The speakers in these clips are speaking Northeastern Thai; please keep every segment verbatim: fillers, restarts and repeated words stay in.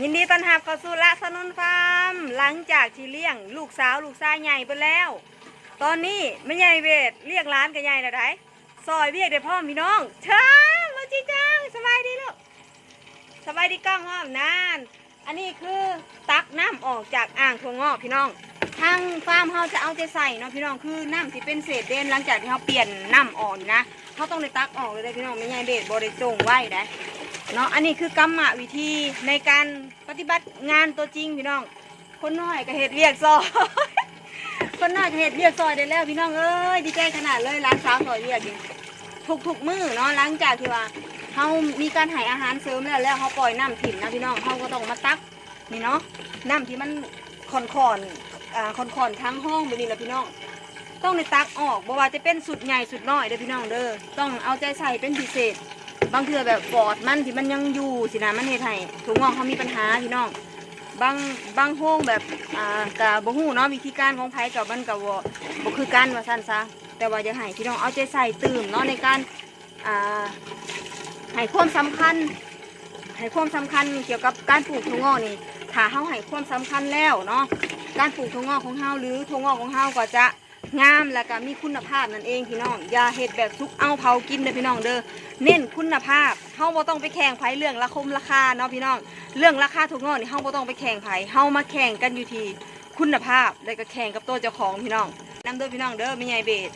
ยินดีต้อนรับเข้าสู่ละสนุนฟาร์ม หลังจากที่เลี้ยงลูกสาวลูกชายใหญ่ไปแล้ว ตอนนี้แม่ใหญ่เวทเลี้ยงหลานก็ใหญ่แล้วได๋ ซอยเวียกได้พร้อมพี่น้อง เชิญมาจีจัง สบายดีลูก สบายดีกล้องพร้อมนาน อันนี้คือตักน้ำออกจากอ่างถั่วงอกพี่น้อง ทางฟาร์มเฮาจะเอาใจใส่เนาะพี่น้อง คือน้ำที่เป็นเศษเด่น หลังจากที่เฮาเปลี่ยนน้ำออกนี่นะ เฮาต้องได้ตักออกเลยเด้อพี่น้อง แม่ใหญ่เบสบ่ได้จงไว้ได๋ เนาะ อันนี้คือกรรมวิธีในการปฏิบัติงานตัวจริงพี่น้อง คนน้อยก็เฮ็ดเวียกซอย คนน้อยก็เฮ็ดเวียกซอยได้แล้วพี่น้องเอ้ย ดีใจขนาดเลย หลานสาวซอยเวียกนี่ ทุกๆมื้อเนาะ หลังจากที่ว่าเฮามีการให้อาหารเสริมแล้ว แล้วเฮาปล่อยน้ำถิ่มนะพี่น้อง เฮาก็ต้องมาตักนี่เนาะ น้ำที่มันค่อนๆ อ่า ค่อนๆ ทางห้องแบบนี้แหละพี่น้อง ต้องได้ตักออก บ่ว่าจะเป็นสุดใหญ่สุดน้อยเด้อพี่น้องเด้อ ต้องเอาใจใส่เป็นพิเศษ บางเทื่อแบบปอดมันที่มันยังอยู่สินะ มันเฮ็ดให้ถั่วงอกเฮามีปัญหาพี่น้อง บาง บางโฮงแบบ อ่า ก็บ่ฮู้เนาะ วิธีการของไผก็มันก็บ่ บ่คือกันว่าซั่นซะ แต่ว่าอยากให้พี่น้องเอาใจใส่ตื่มเนาะ ในการ อ่า ให้ความสำคัญ ให้ความสำคัญเกี่ยวกับการปลูกถั่วงอกนี่ ถ้าเฮาให้ความสำคัญแล้วเนาะ การปลูกถั่วงอกของเฮาหรือถั่วงอกของเฮาก็จะงาม แล้วก็มีคุณภาพนั่นเองพี่น้อง อย่าเฮ็ดแบบสุกเอาเผากินเด้อพี่น้องเด้อ เน้นคุณภาพ เฮาบ่ต้องไปแข่งไผเรื่องราคงราคาเนาะพี่น้อง เรื่องราคาถั่วงอกนี่เฮาบ่ต้องไปแข่งไผ เฮามาแข่งกันอยู่ที่คุณภาพ แล้วก็แข่งกับตัวเจ้าของพี่น้อง นำเด้อพี่น้องเด้อ แม่ใหญ่เบส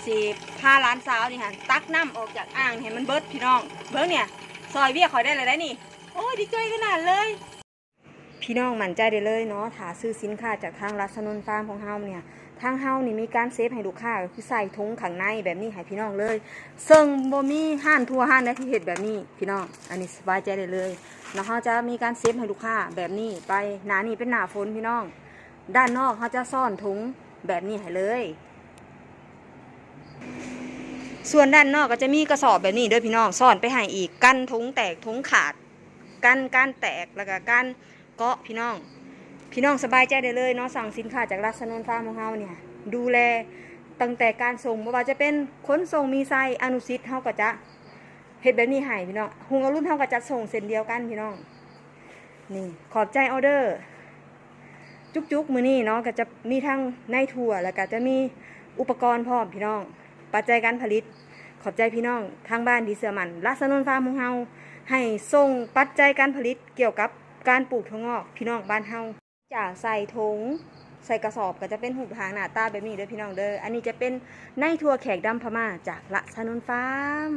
สิพาหลานสาวนี่หั่นตักน้ำออกจากอ่างให้มันเบิดพี่น้อง เบิ่งเนี่ย ซอยเวียกข่อยได้แล้วได้นี่ โอ้ย ดีใจขนาดเลย พี่น้องมั่นใจได้เลยเนาะ ถ้าซื้อสินค้าจากทางรัฐสนุนฟาร์มของเฮาเนี่ย ทางเฮานี่มีการเซฟให้ลูกค้า ก็คือใส่ถุงข้างในแบบนี้ให้พี่น้องเลย ซึ่งบ่มีร้านทั่วร้านใดที่เฮ็ดแบบนี้พี่น้อง อันนี้สบายใจได้เลยเนาะ เฮาจะมีการเซฟให้ลูกค้าแบบนี้ไป หน้านี้เป็นหน้าฝนพี่น้อง ด้านนอกเฮาจะซ่อนถุงแบบนี้ให้เลย ส่วนด้านนอกก็จะมีกระสอบแบบนี้เด้อพี่น้อง ซ่อนไปให้อีก กันถุงแตกถุงขาด กันการแตก แล้วก็การเกาะพี่น้อง พี่น้องสบายใจได้เลยเนาะ สั่งสินค้าจากรัฐสนุนฟาร์มของเฮาเนี่ย ดูแลตั้งแต่การส่ง บ่ว่าจะเป็นขนส่ง มีไซ อนุสิทธิ์ เฮาก็จะเฮ็ดแบบนี้ให้พี่น้อง ฮุงอรุณ เฮาก็จัดส่งเช่นเดียวกันพี่น้อง นี่ ขอบใจออเดอร์ จุกๆ มื้อนี้เนาะ ก็จะมีทั้งในถั่ว แล้วก็จะมีอุปกรณ์พร้อมพี่น้อง ปัจจัยการผลิต ขอบใจพี่น้องทางบ้านที่เชื่อมั่นรัฐสนุนฟาร์มของเฮา ให้ส่งปัจจัยการผลิตเกี่ยวกับการปลูกถั่วงอกพี่น้องบ้านเฮา จากใส่ถุง ใส่กระสอบก็จะเป็นรูปร่างหน้าตาแบบนี้เด้อพี่น้องเด้อ อันนี้จะเป็นในถั่วแขกดำพม่าจากรัฐสนุนฟาร์ม